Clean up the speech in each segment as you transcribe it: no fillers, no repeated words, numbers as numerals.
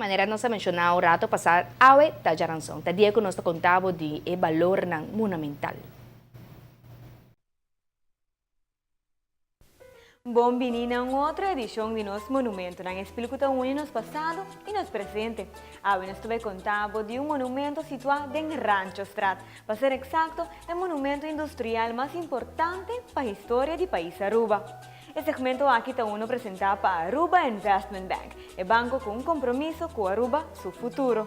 Manera nos a menshoná un rato pasá, awe ta djaranson. Ta dia ku nos ta konta bo di e balornan monamental. Bon bini na un otro edishon di nos Monumentonan Espil ku ta uni nos pasado i nos presente. Awe nos ta bai konta bo di un monumento situá den Ranchostraat. Pa ser eksakto, e monumento industrial mas importante pa historia di pais Aruba. E segmento aki ta uno presentá pa Aruba Investment Bank, e banko ku un kompromiso ku Aruba su futuro.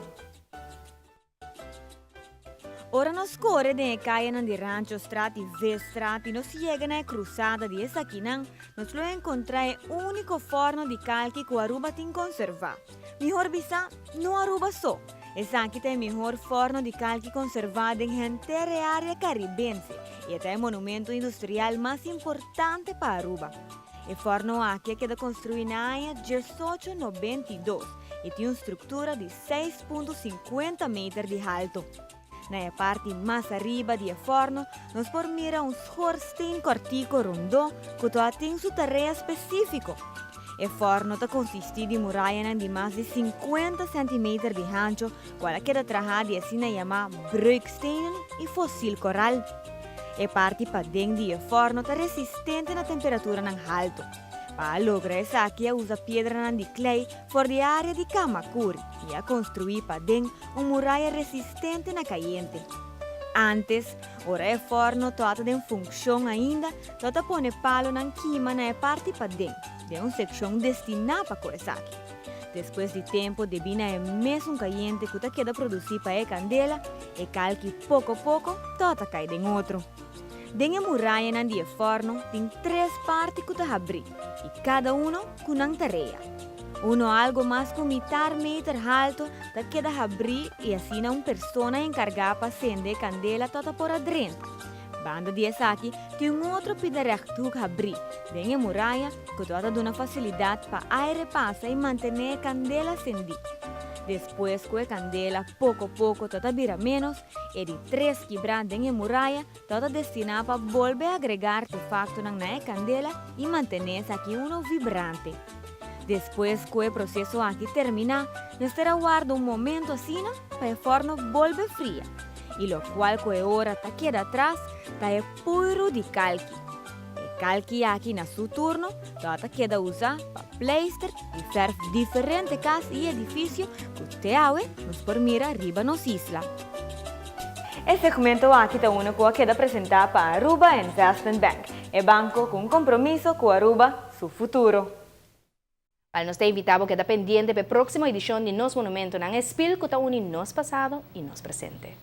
Ora nos kore den e kayanan di Ranchostraat i Veestraat i nos yega na e krusada di esakinan, nos lo enkontrá e úniko fòrno di kalki ku Aruba tin konservá. Mihor bisá, no Aruba so. Esaki ta e mihor fòrno di kalki konservá den henter e área karibense i e ta e monumento industrial mas importante pa Aruba. E fòrno aki a keda konstruí na aña 1892 i tin un struktura di 6,50 meter di halto. Na e parti mas ariba di e fòrno nos por mira un schoorsteenkòrtico rondó ku ta tin su tarea spesífiko. E fòrno ta konsistí di murayanan di mas di 50 sèntimeter di hancho kual a keda trahá di asina yamá breukstenen i fosil koral. E parti paden di e fòrno ta resistente na temperaturanan halto. Pa a logra esaki a usa piedranan di klei for di área di Kamakuri i a konstruí paden un muraya resistente na kayente. Ántes, ora e fòrno tabata den funkshon ainda, tabata pone palonan kima na e parti paden, den un sekshon destiná pa ku esaki. Despues di tempu, debí na e mesun kayente ku ta keda produsí pa e kandela, e kalki poko poko tabata kai den otro. Den e murayanan di e fòrno tin tres parti ku ta habrí i kada uno ku nan tarea. Uno algo mas ku mitar meter halto ta keda habrí i asina un persona enkargá pa sende e kandela tabata por a drenta. Banda di esaki tin un otro pida rechthoek habrí den e muraya ku tabata duna fasilidat pa aire pasa i mantené e kandela sendí. Despues ku e kandela poko poko tabata bira ménos, E di tres kibrá den e muraya tabata destiná pa bolbe agregá artefaktonan na e kandela i mantené esaki uno vibrante. Despues ku e proseso aki terminá, mester a warda un momento asina pa e fòrno bolbe fria, i lokual ku e ora ta keda atras ta e puiru di kalki. E kalki aki na su turno tabata keda usá pa pleister i fèrf diferente kas i edifisio ku te awe nos por mira riba nos isla. E segmento aki ta uno ku a keda presentá pa Aruba Investment Bank, e banko ku un kompromiso ku Aruba su futuro. Bal nos ta invitá bo keda pendiente pa e próksimo edishon di Nos Monumentonan, e spil ku ta uni nos pasado i nos presente.